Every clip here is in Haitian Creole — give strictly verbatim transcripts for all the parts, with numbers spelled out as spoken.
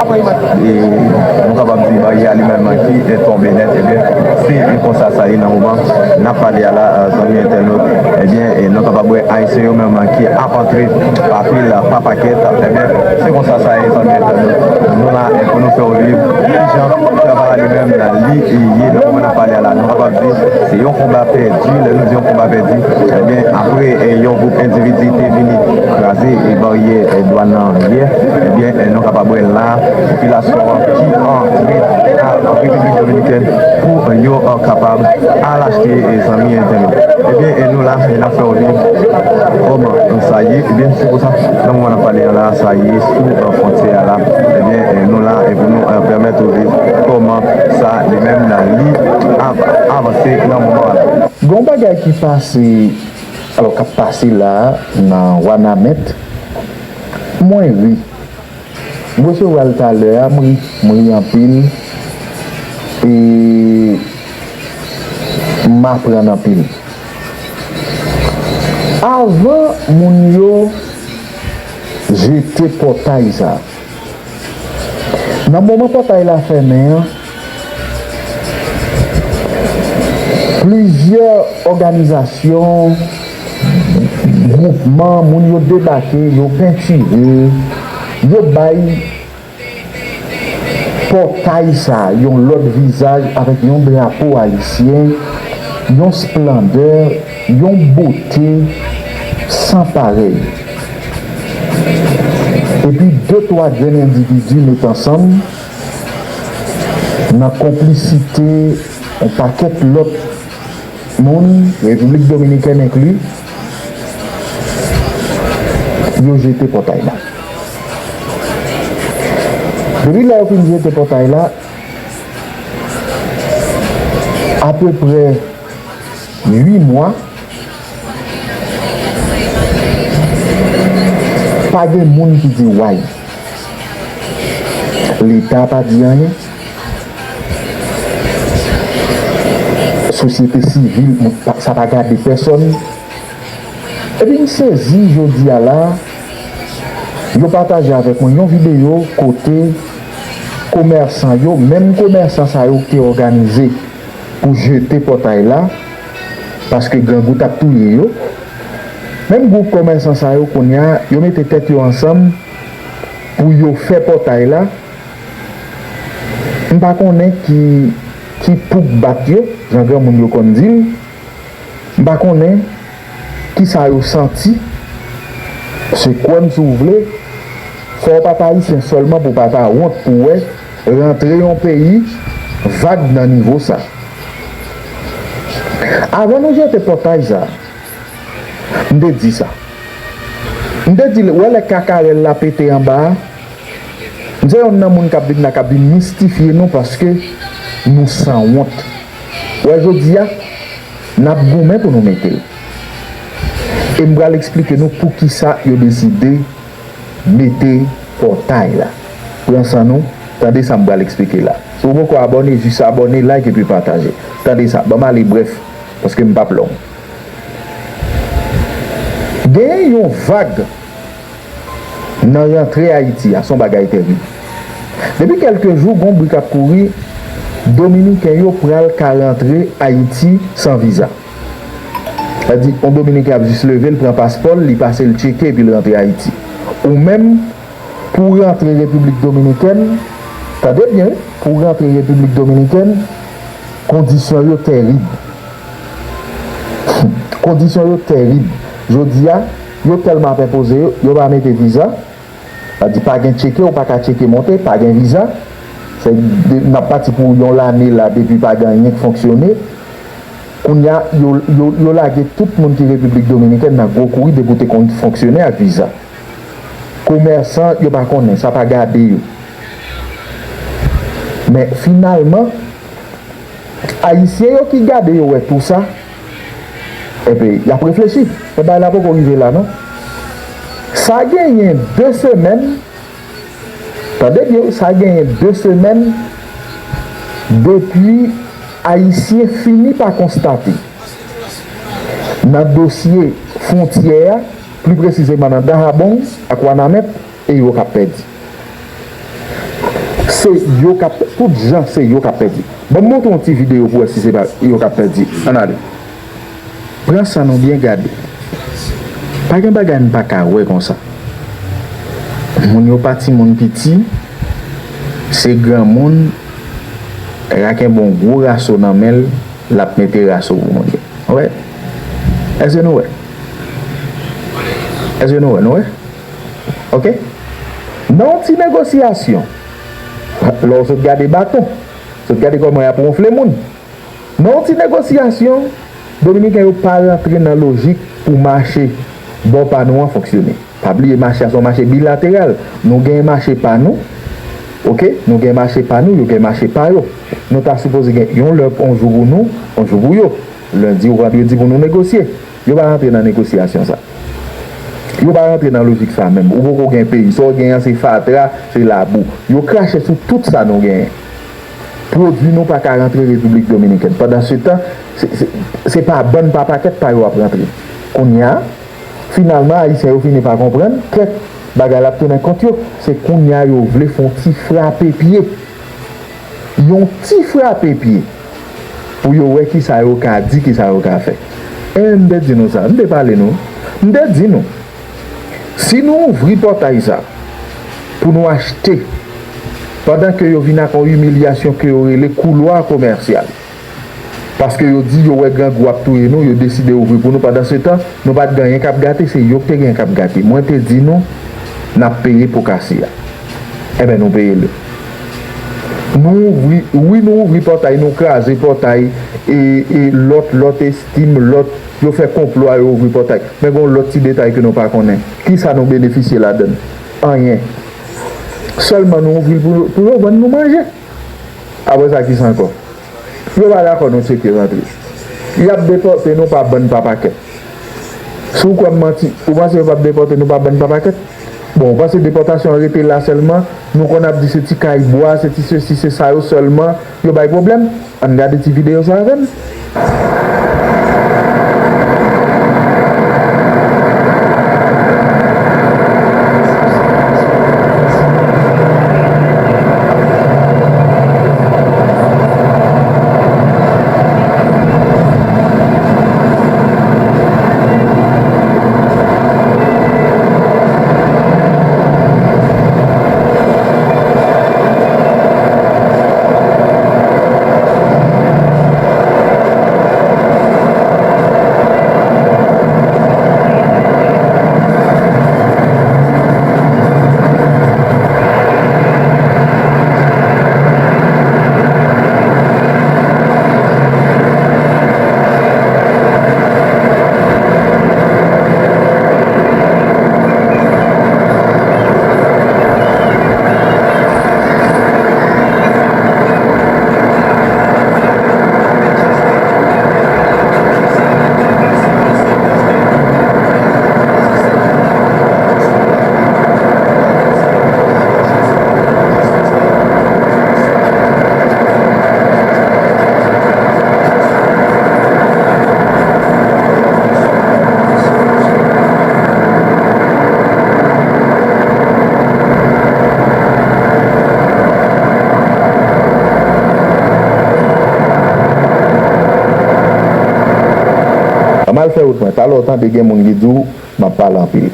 E nou kapab di baryè a li menm ki tonbe nèt, ebyen, se konsa sa ye nan moman n ap pale a la, zanmi entènot. Ebyen, e nou kapab wè Ayisyen yo menm ki ap antre pa pil, pa pakèt, ebyen, se konsa sa ye, zanmi entènot. Nou la, e pou nou fè w viv kijan travay la li menm li ye nan moman n ap pale a la. Nou kapab di se yon konba pèdi. Lè nou di yon konba pèdi, ebyen, apre, e, yon gwoup endividi te vini kraze, e, baryè, e, dwàn nan yè, ebyen, e, nou kapab wè la, popilasyon an ki antre a, an Repiblik Dominikèn pou yo, a, kapab al achte, e, zanmi entènot. Ebyen, e, nou la, e, n ap fè w viv kòman sa ye. Ebyen, se konsa, nan moman n ap pale a la, sa ye sou, a, fwontyè a la. Ebyen, e, nou la, e, pou nou, a, pèmèt ou viv kòman sa li menm li ap avanse nan moman an la. Gen yon bagay ki pase, alò, k ap pase la a nan Wanament, mwen ri. M resevwa l talè a, m ri, m ri anpil, e m aprann anpil. Avan moun yo jete pòtay sa a, nan moman pòtay la fèmen an, plizyè òganizasyon, gwoupman, moun yo debake, yo pentire, yo bay pòtay sa a yon lòt vizaj avèk yon drapo ayisyen, yon esplandè, yon bote san parèy. Epi de twa grenn endividi met ansanm nan konplisite yon pakèt lòt moun, Repiblik Dominikèn enkli, yo jete pòtay la. Depi lè yo fin jete pòtay la, apeprè uit mwa, pa gen moun ki di way. Leta pa di anyen. Sosyete sivil, sa pa gade pèsòn. Epi m sezi jodi a la, yo pataje avèk mwen yon videyo kote komèsan yo, menm komèsan sa yo ki te òganize pou jete pòtay la, paske grangou t ap touye yo, menm gwoup komèsan sa yo kounye a, yo mete tèt yo ansanm pou yo fè pòtay la. M pa konnen ki, ki pou k bat yo, jan granmoun yo konn di l. M pa konnen kisa yo santi. Se kwè m si w vle, fò w pa t ayisyen sèlman pou w pa ta wont pou w wè rantre yon peyi vag nan nivo sa. Avan nou jete pòtay sa, m te di sa. M te di, wè lè kakarèl la pete anba a, m se yonn nan moun k ap vin la, k ap vin mistifye nou paske nou sanwont. Wè jodi a, n ap goumen pou nou mete l. E m pral eksplike nou poukisa yo deside mete pòtay la. Pran san nou, tande sa m pral eksplike la. Si w poko abòne, jis abòne, like epi pataje. Tande sa, ban m ale brèf, paske m p ap long. Genyen yon vag nan rantre Ayiti a, se yon bagay terib. Depi kèlke jou, gon bri k ap kouri, Dominiken yo pral ka rantre Ayiti san viza. Sa di, yon Dominiken ap jis leve, l pran paspò l, li pase l tcheke, epi l rantre Ayiti. Ou menm, pou w rantre Repiblik Dominikèn, tande byen, wi, pou w rantre Repiblik Dominikèn, kondisyon yo terib. Kondisyon yo terib. Jodi a, yo tèlman ap enpoze yo, yo pa mete viza. Sa di pa gen tcheke, ou pa ka tcheke monte, pa gen viza. Se de, n ap pati pou yon lane la depi pa gen anyen k fonksyone. Kounye a, yo, yo, yo lage tout moun ki Repiblik Dominikèn nan gwo kouri depi w te konn fonksyone ak viza. Komèsan, yo pa konnen, sa pa gade yo. Men finalman, Ayisyen yo ki gade yo wè tou sa, enben, y ap reflechi. Men bagay la poko rive la, non. Sa genyen de semèn, tande byen, sa genyen de semèn depi Ayisyen fini pa konstate nan dosye fwontyè a, pli presizeman nan Dahabong ak Wanament, e yo k ap pèdi. Se yo k ap, tout jan se yo k ap pèdi. Ban m montre yon ti videyo pou w wè si se pa yo k ap pèdi. Ann ale. Pran san nou byen gade. Pa gen bagay m pa ka wè konsa. Moun yo pa timoun piti, se granmoun, raken bon gwo raso nan men l, l ap mete raso pou moun yo. Wè? Èske nou wè? Èske nou wè? Nou wè? Ok? Nan yon ti negosyasyon, lè w sot gade baton, sot gade kòman y ap wonfle moun. Nan yon ti negosyasyon, Dominiken yo pa rantre nan lojik pou mache bò pa nou an fonksyone. Pa bliye, mache a se yon mache bilateral. Nou gen mache pa nou, ok? Nou gen mache pa nou, yo gen mache pa yo. Nou ta sipoze gen yon lè, yon jou pou nou, yon jou pou yo. Lendi ou vandredi pou nou negosye. Yo pa rantre nan negosyasyon sa. Yo pa rantre nan lojik sa menm. Ou poko gen peyi. Sa w gen an se fatra, se labou. Yo krache sou tout sa nou genyen. Pwodui nou pa ka rantre Repiblik Dominikèn. Pandansetan, se, se, se pa bann pa pakèt pa yo ap rantre. Kounye a, finalman, Ayisyen yo fini pa konprann, kèk bagay la ap tounen kont yo. Se kounye a yo vle fè yon ti frape pye. Yon ti frape pye. Pou yo wè kisa yo ka di, kisa yo ka fè. E m te di nou sa, m te pale nou. M te di nou, si nou ouvri pòtay sa pou nou achte, pandan ke yo vin ak yon imilyasyon ke yo rele koulwa komèsyal. Paske yo di yo wè grangou ap touye nou, yo deside ouvri pou nou. Pandansetan, nou pa t gen anyen k ap gate, se yo k te gen k ap gate. Mwen te di nou, n ap peye pou kase a. Enben, nou peye l. Nou ouvri, wi, nou ouvri pòtay, nou kraze pòtay, e, e lòt, lòt Estim, lòt, yo fè konplo a, yo ouvri pòtay. Men gen yon lòt ti detay ke nou pa konnen. Kisa nou benefisye ladan l? Anyen. Sèlman nou ouvri l pou, pou yo vann nou manje. Apre sa, kisa ankò? Yo pa dakò nou tcheke rantre. Y ap depòte nou pa bann pa pakèt. Si w kwè m manti, ou panse yo p ap depòte nou pa bann pa pakèt? Bon, ou panse depòtasyon an rete la sèlman? Nou konn ap di se ti kay bwa, se ti sesi, se sa yo sèlman yo bay pwoblèm? Ann gade ti videyo sa avè m. Ann al fè wout mwen. Talè w tande gen moun ki di w m ap pale anpil.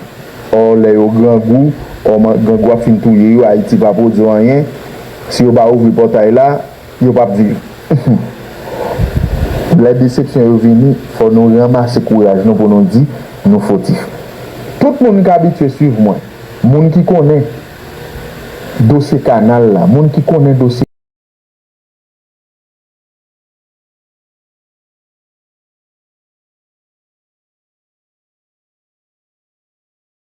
Ò, lè yo grangou, ò, man- grangou ap fin touye yo, Ayiti pa pwodui anyen. Si yo pa ouvri pòtay la, yo p ap viv. Lè desepsyon yo vini, fò nou ranmase kouraj nou pou nou di nou fotif. Tout moun k abitye swiv mwen, moun ki konnen dosye kanal la, moun ki konnen dosye